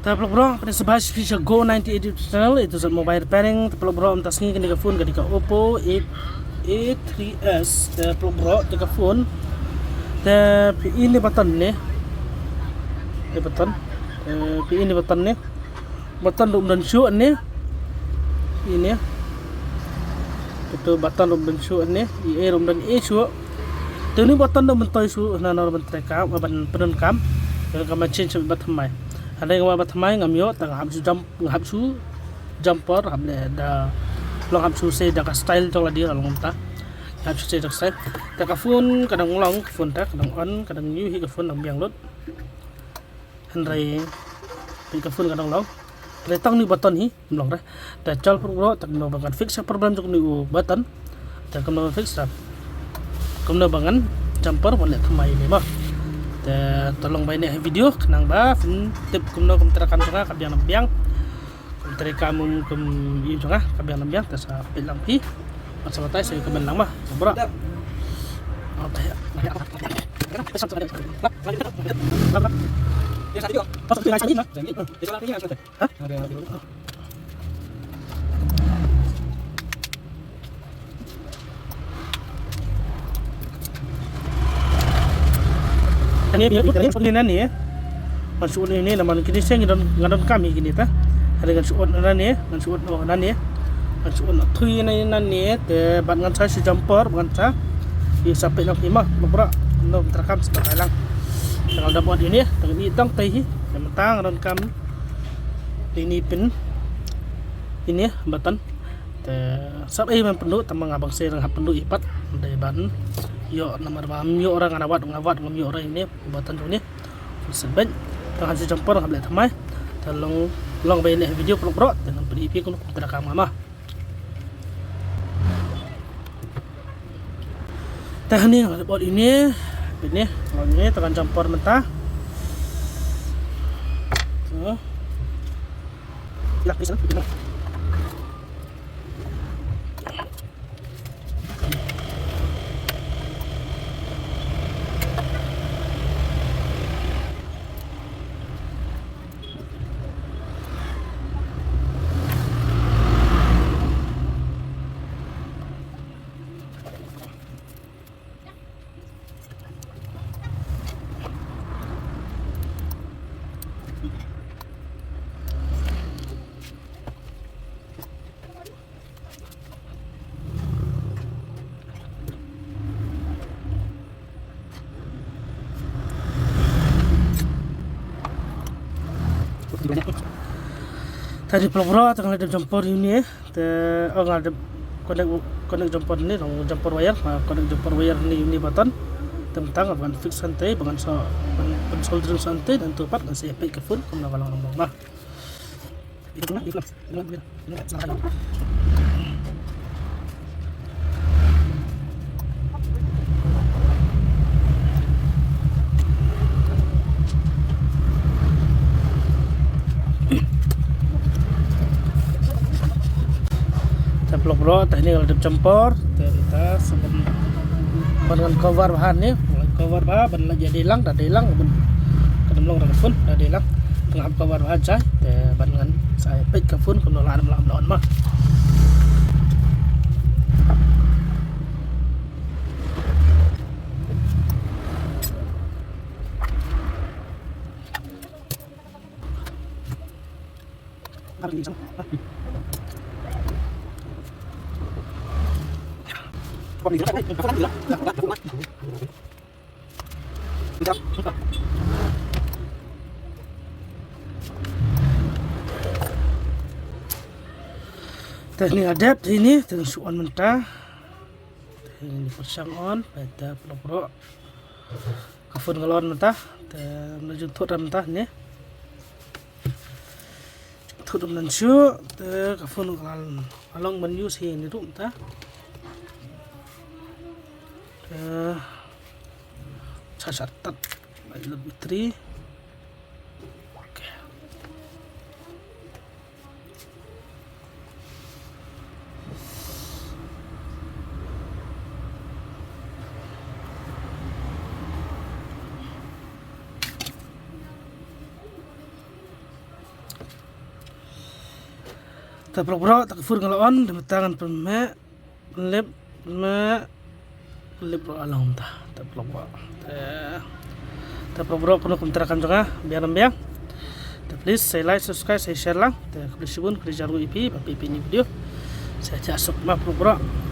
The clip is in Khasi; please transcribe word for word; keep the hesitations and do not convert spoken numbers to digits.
Te paralok baroh, kane sa ba sha Go ninety-eight YouTube channel, ito sa mobile repairing. Te paralok baroh, mynta sngi kane ka phone ka dei ka Oppo eight A three S. Te paralok baroh, te ka phone te phi i ne button ne. Ne button. Te phi i ne button ne. Button ruh ym don shuh ne. Ine. Ito button ruh ym don shuh ne. I e ruh ym don e shuh. Te une u button da u myntoi shuh na, na ban treikam, ban pyndonkam. Ka ma change ba thymmai. Hynrei nga wan ba thymmai ngam ïoh, te nga hap shu jump, nga hap shu jumper, hap leh da, long hap shu sei da ka style jong lade, long mynta. Nga hap shu sei da ka style. Te ka phone ka dang long, ka phone te ka dang on, ka dang new hi ka phone, dang biang lut. Hynrei peit ka phone ka dang long. Hynrei tang une u button hi. Ym long re. Te chal paralok baroh, te kumno ba ngan fix ïa ka problem jong une u button. Te kumno ba fix ra. Kumno ba ngan jumper ban leh thymmai ine mo. Te to long bad ine i video khnang ba phin tip kumno kum treikam jong nga ka biang lam biang. Kum treikam kum ïa jong nga ka biang lam biang, te sa peit lang phi. Bad sa batai sa ïa comment lang mo. Sa baroh. Ngan shu on ine, namar kine shen nga don, nga donkam ïa kine te. Hynrei ngan shu on ine, ngan shu on ine. Ngan shu on three ine, ine te bad ngan sa shu jumper, bad ngan sa. Ïa sa peit lang phi mo, paralok baroh. Ngan treikam sa batai lang. Te nga dap on ine, te ngan i tang tei hi. Te mynta nga donkam. Te ine pin. Ine button. Te sap ei ban pynduh, tang ma nga bang seh nga hap pynduh ïa pat. Dei ban ïoh namar ba ngam ïoh ra, nga wad, nga wad ngam ïoh ra ine button jong ine. Full set bad. Te hap shu jumper, hap leh thymmai. Te long, long bad ine i video paralok baroh. Te ngan pyni ïa phi kumno kum treikam nga mo. Te hangne nga la bud ine, bad ine, bud ine, te ngan jumper mynta. So. Lah, bisa. Te paralok baroh, te nga la dep jumper ïa une, te, oh, nga la dep connect, connect jumper ne, long jumper wire, nga connect jumper wire ne ïa une button. Te mynta nga ban fix hangtei, ban sa, ban, ban soldering hangtei, nangta pat ngan sa ïa peit ka phone kumno ka long, long mo. Te paralok baroh, te hangne nga la dep jumper, te, te sa ban, ban ngan cover bha hangne, ngan cover bha, ban lait ïa dei lang, da dei lang, ban, ka dang long da ka phone, da dei lang, te nga hap cover bha jai, te ban ngan sa ïa peit ka phone, kumno la nam la nam la on mo. Te hangne la dep, te hangne, te ngan shu on mynta. Te hangne pyrshang on, peit te paralok baroh. Ka phone ka la on mynta, te ym ju thut ra mynta ne. Thut ym don shuh, te ka phone ka la long ban use hi ne ruh mynta. Te charge artat, bai lut battery. Okay. Te paralok baroh, te ka phone nga la on, te mynta ngan pynmih, pynlip, pynmih, pynlip baroh la long mynta. Te paralok baroh. Te, te paralok baroh, kano kumta ka kam jong nga, biang ne ym biang. Te please, sa like, subscribe, sa share lang. Te khublei shibun, khublei jar ïa phi, ba phi peit ïa kane ka video. Sa ïa suk ma paralok baroh.